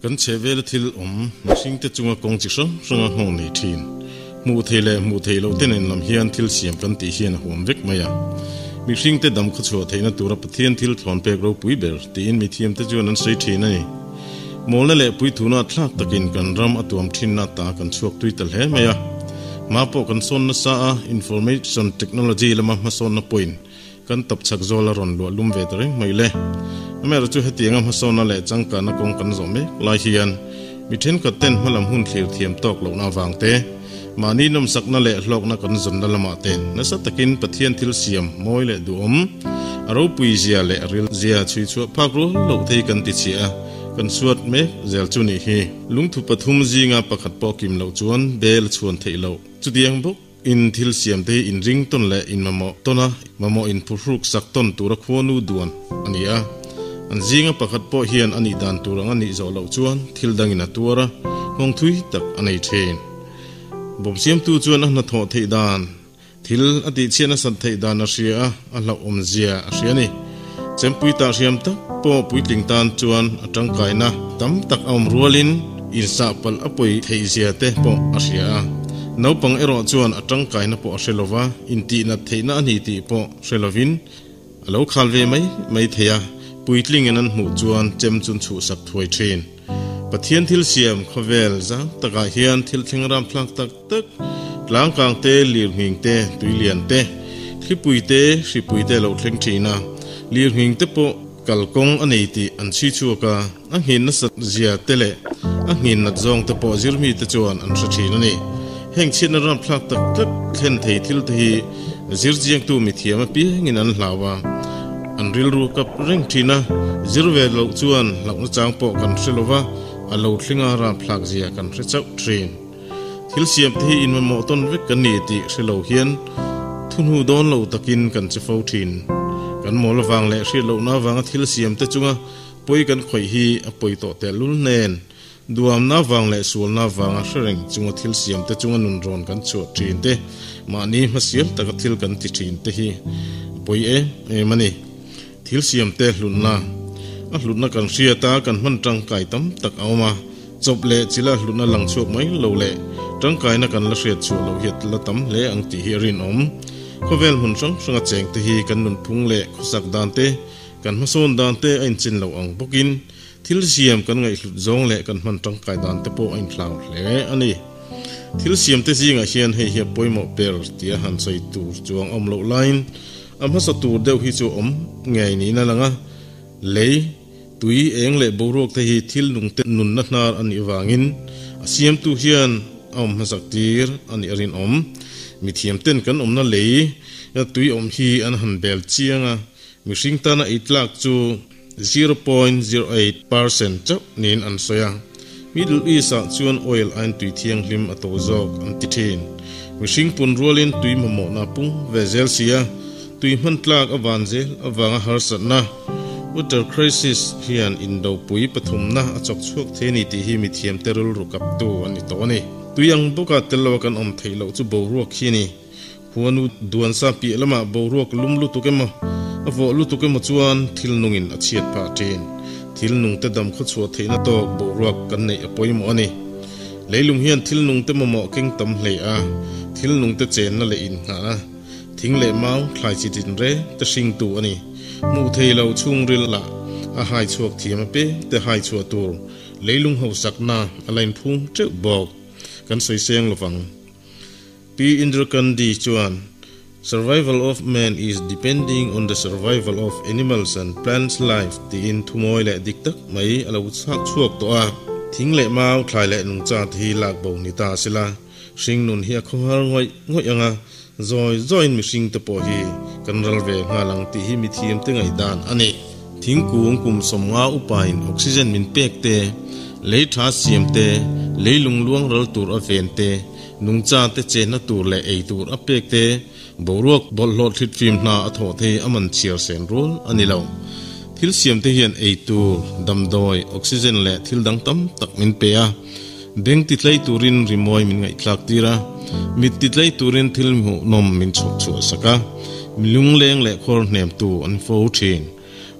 Kan chhehvela thil awm mihringte chunga kawng chi hrang hranga nghawng nei thin. Hmuh theih leh hmuh theih loh te nen lam hian thil siam kan tih hian a huam vek mai a. Mihringte dam khawchhuah theihna tura Pathian thil thlawn pek ropui ber tiin mithiamte chuan an sawi thin a ni. Mawlna leh puithuna thlak takin kan ram a tuam thinna ta kan chhuak tui ta hle mai a. Hma pawh kan sawn nasa a, information technology lama hmasawnna pawhin kan tap chak zawl a rawn luah lum ve ta reng mai le. Amaherawhchu chu hetianga hmasawnna leh changkanna kawng kan zawh mek lai hian mi thenkhat ten hmalam hun thlir thiam tawk lohna avang te, mahni nawmsakna leh hlawkna kan zawnna lamah te nasa takin Pathian thil siam mawi leh duhawm, a ropui zia leh a ril zia chhui chhuah phak rual loh thei kan ti chhiah a, kan suat mek zel chu nih hi. Lungthu pathum zinga pakhat pawh kim loh chuan bel a chhuan theih loh. Chutiang bawk in thil siam te hi inring tawn leh inmamawh tawn a, mamawh inphuhruk sak tawn tura khuanu duan a ni a. An zinga pakhat pawh hian a nih dan tur ang a nih zawh loh chuan thil dangin a tuar a, nghawng thui tak a nei thin. Bawmsiamtu chuan a hnathawh theih dan, thil a tihchhiat nasat theih dan a hria a, a hlauhawm zia a hria a ni. Chempui tah hriam tak pawh puitling tan chuan a tangkaina tam tak a awm rualin insahpalh a pawi theih zia te pawh a hria a. Naupang erawh chuan a tangkaina pawh a hre lova, intihnat theihna a ni tih pawh hre lovin a lo khal ve mai mai thei a, puitlingin an hmuh chuan chem chun chhuhsak thuai thin. Pathian thil siam khawvel zang takah hian thil thleng ramthlak tak tak, tlangkang te, lirnghing te, tuilian te, thlipui te, hripui te a lo thleng thin a. Lirnghing te pawh kalkawng a nei tih an chhui chhuak a, a nghin nasat zia te leh a nghin nat zawng te pawh zirmi te chuan an hre thin a ni. Heng chhiatna ramthlak tak tak thlen thei thil te hi zirchiangtu mithiam apiangin an hlau a, an rilru kap reng thin a, zir ve loh chuan hlauhna chang pawh kan hre lo va, a lo thlinga rapthlak zia kan hre chauh thin. Thil siam te hi inmamawh tawn vek kan ni tih hre lo hian thuhnu dawn lo takin kan che fo thin. Kan mawl avang leh hriat lohna avanga thil siam te chunga pawi kan khawih hi a pawi tawh tehlul nen. Duamna vang leh sualna vanga hre reng chunga thil siam te chunga nun rawn kan chhuah thin te, mahni hmasial taka thil kan ti thin te hi a pawi em em a ni. Thil siam te hlutna, A hlutna kan hriat a, kan hman tangkai tam tak a awm a, chawp leh chila hlutna lang chhuak mai lo leh tangkaina kan la hriat chhuah loh hi a la tam hle ang tih hi a rinawm. Khawvel hmun hrang hranga cheng te hi kan nunphung leh khawsak dan te, kan hmasawn dan te a inchin loh ang bawkin, Thil siam kan ngaihhlut zawng leh kan hman tangkai dan te pawh a inhlau hle a ni. Thil siam te zingah hian hei hi a pawimawh ber tia han sawi tur chuang a awm loh laiin a hmasa tur deuh hi chu awm ngei niin a lang a. Lei, tui, eng leh boruak te hi thil nung te nunna hnar a nih avangin a siamtu hian a awm hmasak tir a nih a rinawm. Mithiam ten kan awmna lei, tui awm hi an han bel chiang a, mihring tana ei tlak chu 0.08% chauh niin an sawi a. Middle East-ah chuan oil aiin tui thianghlim a to zawk an ti thin. Mihring pun rualin tui mamawhna a pung ve zel si a, tui hman tlak a van zel avanga harsatna, water crisis, hian indopui pathumna a chawk chhuak thei a ni tih hi mithiamte rilru kaptu a ni tawh a ni. Tui ang bawka tel loa kan awm theih loh chu boruak hi a ni. Khuanu duansa piah lamah boruak lum lutuk emaw, a vawh lutuk emaw chuan thil nungin a chhiat phah thin. Thil nungte dam khawchhuah theihna tawk boruak kan neih a pawimawh a ni. Leilung hian thil nungte mamawh keng tam hle a, thil nungte chenna leh innghah a, thing leh mau, thlai chi tin reng te hringtu a ni. Hmuh thei lo chhungril lah a hai chhuak thiam a peng te hai chhuah tur leilung hausakna a la inphung teuh bawk. Kan sawi seng lovang. Pi Indira Gandhi chuan, Survival of man is depending on the survival of animals and plants life tiin thumawi leh dik tak mai a lo chhak chhuak tawh a. Thing leh mau, thlai leh nungcha te hi lak bo ni ta sela, hring nun hi a khawhar ngawih ngawih ang a, zawi zawiin mihring te pawh hi kan ral ve nghal ang tih hi mithiam te ngaihdan a ni. Thingkung kum 50 upain oxygen min pek te, lei tha siam te, leilung luang ral tur a ven te, Nungcha te chenna tur leh ei tur a pek te, boruak bawlhhlawh thlit fim hna a thawh thei a man chhiar sen rual a ni lo. Thil siam te hian ei tur, damdawi, oxygen leh thil dang tam tak min pe a. Beng ti tlei turin rimawi min ngaihthlak tir a, mit ti tlei turin thil hmuhnawm min chhawp chhuah sak a, mi lungleng leh khuar hnemtu an fo thin.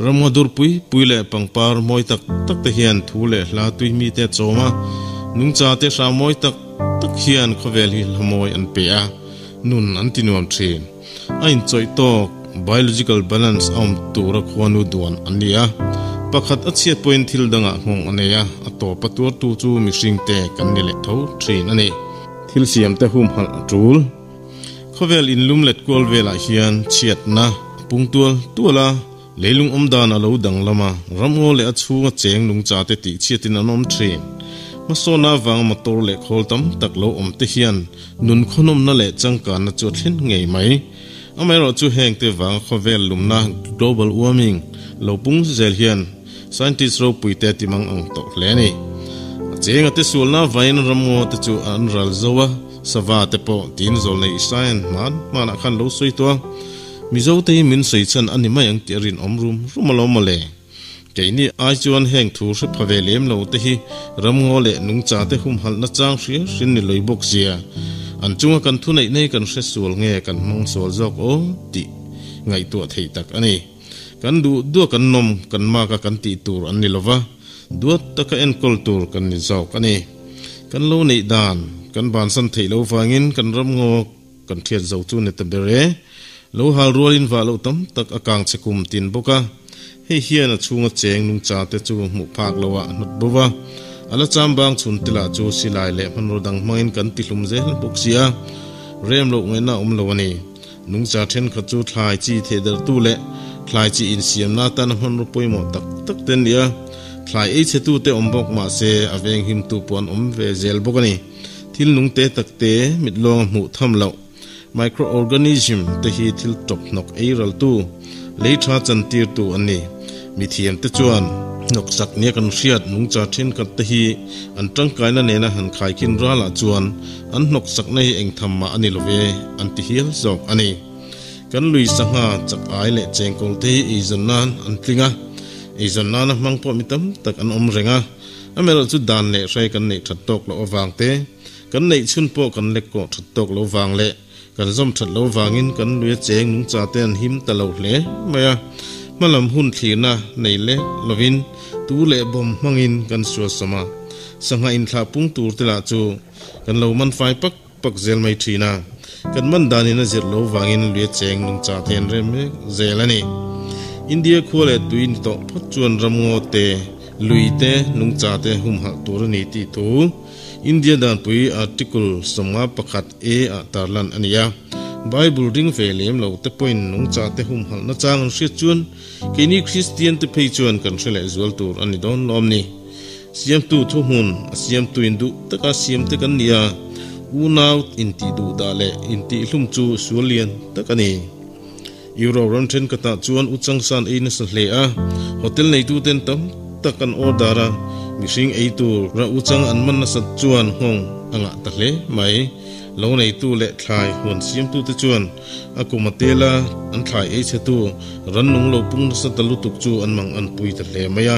Ramngaw dur pui pui leh pangpar mawi tak tak te hian thu leh hla tui mite a chawm a, nungcha te hram mawi tak tak hian khawvel hi hla mawi an pe a, nun an ti nuam thin. A inchawih tawk, biological balance, a awm tura khuanu duan an ni a, pakhat a chhiat pawhin thil dangah nghawng a nei a, a tawp a tuartu chu mihringte kan ni leh tho thin a ni. Thil siamte humhalh a tul. Khawvel inlum let kual velah hian chhiatna a pung tual tual a, leilung awm dan a lo danglam a, ramngaw leh a chhunga cheng nungchate tih chhiatin an awm thin. Hmasawnna avanga motor leh khawl tam tak lo awm te hian nun khawnawmna leh changkanna chu a thlen ngei mai. Amaherawhchu hengte vanga khawvel lumna, global warming, lo pung zel hian scientist ropuite a timang ang tawh hle a ni. A chenga te sualna avangin ramngaw te chu an ral zo a, Sava te pawh tiin zawlnei Isaian hman hmanah khan lo sawi tawh a, Mizo te hi min sawi chhan a ni mai ang tih a rinawm rum rum alawm mawle. Keini ai chuan heng thu hre pha ve lem lo te hi ramngaw leh nungcha te humhalhna chang hria hrin ni loi bawk sia. An chunga kan thuneih nei kan hre sual nge kan hmang sual zawk aw tih ngaihtuah theih tak a ni. Kan duh duah kan nawm kan mak a kan tih tur an ni lova, duat taka enkawl tur kan ni zawk a ni. Kan lo neih dan kan bansan theih lo vangin kan ramngaw kan thiat zo chu ni ta ber e. Lo hal rualin vah loh tam tak a kang che kum tin bawk a, hei hian a chhunga cheng nungcha te chu hmuh phak lo ah a hnawt bo va, a la cham bang chhun te lah chu silai leh hmanraw dang hmangin kan ti hlum zel bawk si a, rem loh ngaihna a awm lo a ni. Nungcha thenkhat chu thlai chi thehdarhtu leh thlai chi insiamna atana hmanraw pawimawh tak tak te an ni a, thlai ei chhetute awm bawk mah se a venghimtu pawh an awm ve zel bawk a ni. Thil nung te tak te mit lawnga hmuh tham loh, microorganism, te hi thil tawp hnawk ei raltu, lei tha chantirtu an ni. Mithiamte chuan hnawksak nia kan hriat nungcha thenkhat te hi an tangkaina nena han khaikhin ralah chuan an hnawksakna hi engtham mah a ni lo ve an ti hial zawk a ni. Kan lui sangha chak ai leh chengkawl te hi eizawn nan an tling a, eizawn nana hmang pawh mi tam tak an awm reng a, amaherawhchu chu dan leh hrai kan neih that tawk loh avang te, kan neih chhun pawh kan lek kawh that tawk lo vang leh Kan zawm that lo vangin kan lui a cheng nungcha te an him ta lo hle mai a, hmalam hun thlirna nei lek lovin tu leh bawm hmangin kan sualsam a, sangha inthlah pung tur te lah chu kan lo man fai pak pak zel mai thin a, kan man danin a zirh lo vangin lui a cheng nungcha te an rem mek zel a ni. India khua leh tui ni tawh phawt chuan ramngaw te, lui te, nungcha te humhalh tur a ni tih thu India danpui Article 51 A ah tarlan a ni a. Bible ring ve lem lo te pawhin nungcha te humhalhna chang an hriat chuan keini Kristian te phei chuan kan hre leh zual tur a ni dawn lawm ni. Siamtu thuhmun a siamtu in duh taka siam te kan ni a, unau intih duh dah leh intih hlum chu sual lian tak a ni. Europe ram thenkhatah chuan u changsan ei nasa hle a, hotel neituten tam tak an order a, mihring ei tur ra u chang an man nasat chuan nghawng a ngah ta hle mai. Lo neitu leh thlai huan siamtute chuan a kum a tela an thlai ei chhetu rannung lo pung nasa ta lutuk chu an mang an pui ta hle mai a.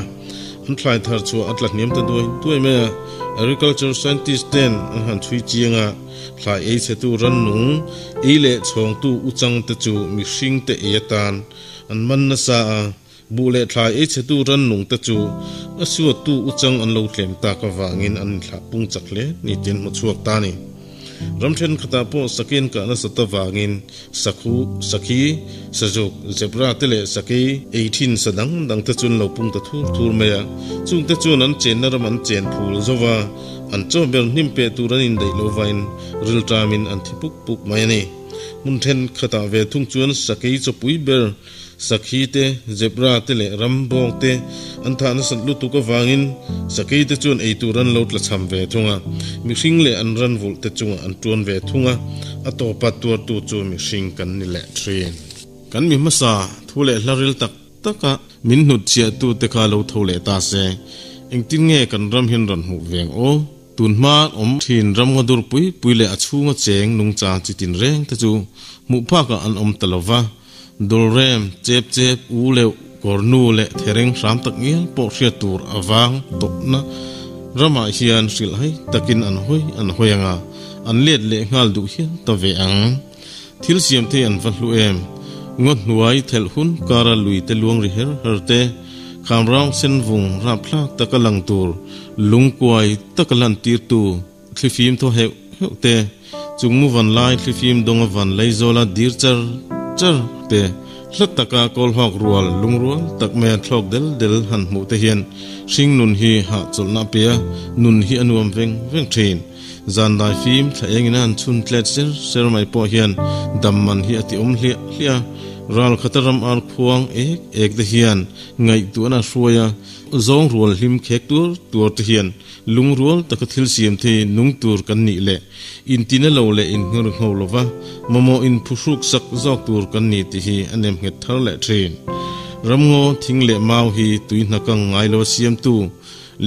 An thlai thar chhuah a tla hniam ta duai duai mai a, agriculture scientist ten an han chhui chiang a, Thlai ei chhetu rannung, ei leh chhawngtu uchangte chu mihringte ei atan an man nasa a, buh leh thlai ei chhetu rannungte chu a suattu uchang an lo tlem tak avangin an inthlah pung chak hle ni tiin hmu chhuak ta a ni. Ram thenkhatah pawh sakin kah nasat avangin sakhu, sakhi, sazuk, zebra te leh sakei ei thin sa dang dang te chu an lo pung ta thur thur mai a, chungte chuan an chenna ram an chen phul zo va, An chaw ber hnim peh tur an indaih lo vain rilṭamin an thi puk puk mai a ni. Hmun thenkhatah ve thung chuan sakei chawpui ber, sakhi te, zebra te leh ram bawng te an thah nasat lutuk avangin sakei te chuan ei tur an lo tlachham ve thung a, mihring leh an ran vulh te chungah an ṭuan ve thung a, a tawpa tuartu chu mihring kan ni leh ṭhin. Kan mi hmasa thu leh hla ril tak taka min hnutchhiahtu te kha lo tho leh ta se, engtin nge kan ram hian rawn hmuh ve ang aw? Tun hma awm thin ramngaw dur pui pui leh a chhunga cheng nungcha chi tin reng te chu hmuh phakah an awm ta lo va, dawlrem, chep chep, u leuh, kawrnu leh thereng hram tak ngial pawh hriat tur a vang tawhna ramah hian hrilhhai takin an hawi an hawi ang a, an let leh nghal duh hial ta ve ang. Thil siam thei an va hlu em? Ngaw hnuai thelh hun kara lui te luang ri her her te, kham rang sen vung rapthlak taka lang tur lungkuai taka lan tirtu thlifim thaw heuh heuh te, chungmu van lai thlifim dawnga van leizawla dir char char te, hla taka kawlhawk rual lungrual tak maia thlawk del del han hmuh te hian hring nun hi hahchawlhna a pe a, nun hi a nuam veng veng thin. Zan dai fim thla engin a han chhun tlet ser ser mai pawh hian dam man hi a ti awm hliah hliah a, ral khata ram ar khuang ek ek te hian ngaihtuahna a hruai a, zawng rual hlim khek tuar tuar te hian lungrual taka thil siam thei nung tur kan nih leh intina lo leh inhngur ngho lova mamawh inphuhruk sak zawk tur kan ni tih hi a nem nghet thar leh thin. Ramngaw thing leh mau hi tui hna kang ngai lo a siamtu,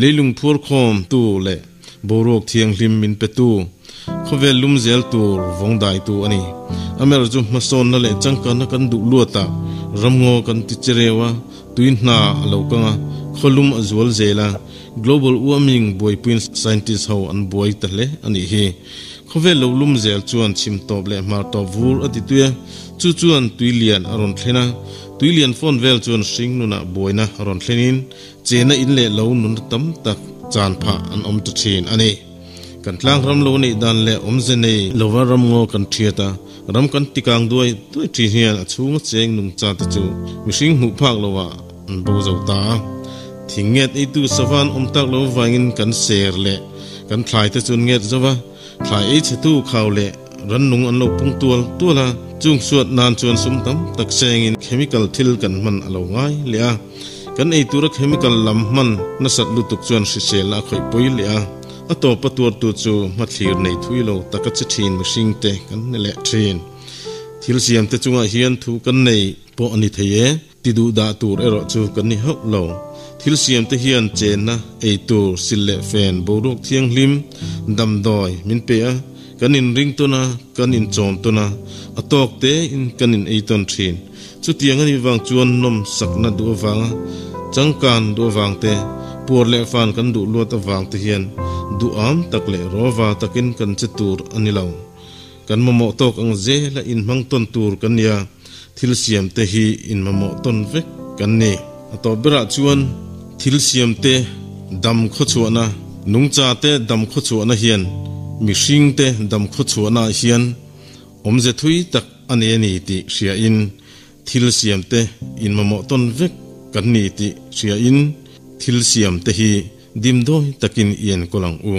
leilung phuar khawmtu leh Boruak thianghlim min petu, khawvel lum zel tur vawng daitu a ni. Amer chu hmasawnna leh changkanna kan duh luatah ramngaw kan ti che reu a, tui hna a lo kang a, khawlum a zual zel a, global warming buaipuiin scientist ho an buai ta hle a nih hi. Khawvel lo lum zel chuan chhim tawp leh hmar tawp vur a ti tui a, chu chuan tui lian a rawn thlen a, tui lian fawn vel chuan hring nunah buaina a rawn thlenin Chena in leh lo nunna tam tak chan phah an awm ta thin a ni. Kan tlang ram lo neih dan leh awmze nei lova ramngaw kan thiat a, ram kan tikang duai duai thin hian a chhunga cheng nungcha te chu mihring hmuh phak lovah an bo zo ta a. Thing nget eitu sava an awm tak lo vangin kan ser leh kan thlai te chu an nget zo va, thlai ei chhetu khau leh rannung an lo pung tual tual a, chung suat nan chuan sum tam tak sengin chemical thil kan hman a lo ngai leh a. Kan ei tura chemical lam hman nasat lutuk chuan hriselna a khawih pawi leh a, a tawpa tuartu chu hmathlir nei thui lo taka che thin mihringte kan ni leh thin. Thil siamte chungah hian thu kan nei pawh a ni thei e, ti duh dah tur erawh chu kan ni hauh lo. Thil siamte hian chenna, ei tur, sil leh fen, boruak thianghlim, damdawi min pe a, kan inring tawn a, kan inchawm tawn a, a tawk tein kan in ei tawn thin. Chutiang a nih vang chuan nawm sakna duh avanga changkan duh avang te, puar leh fan kan duh luat avang te hian duham tak leh rawva takin kan che tur a ni lo. Kan mamawh tawk ang zela inhmang tawn tur kan nia, thil siam te hi inmamawh tawn vek kan ni. A tawp berah chuan thil siam te dam khawchhuahna, nungcha te dam khawchhuahna hian mihring te dam khawchhuahna ah hian Awmze thui tak a nei a ni tih hriain thil siamte inmamawh tawn vek kan ni tih hriain thil siamte hi dimdawi takin i enkawl ang u.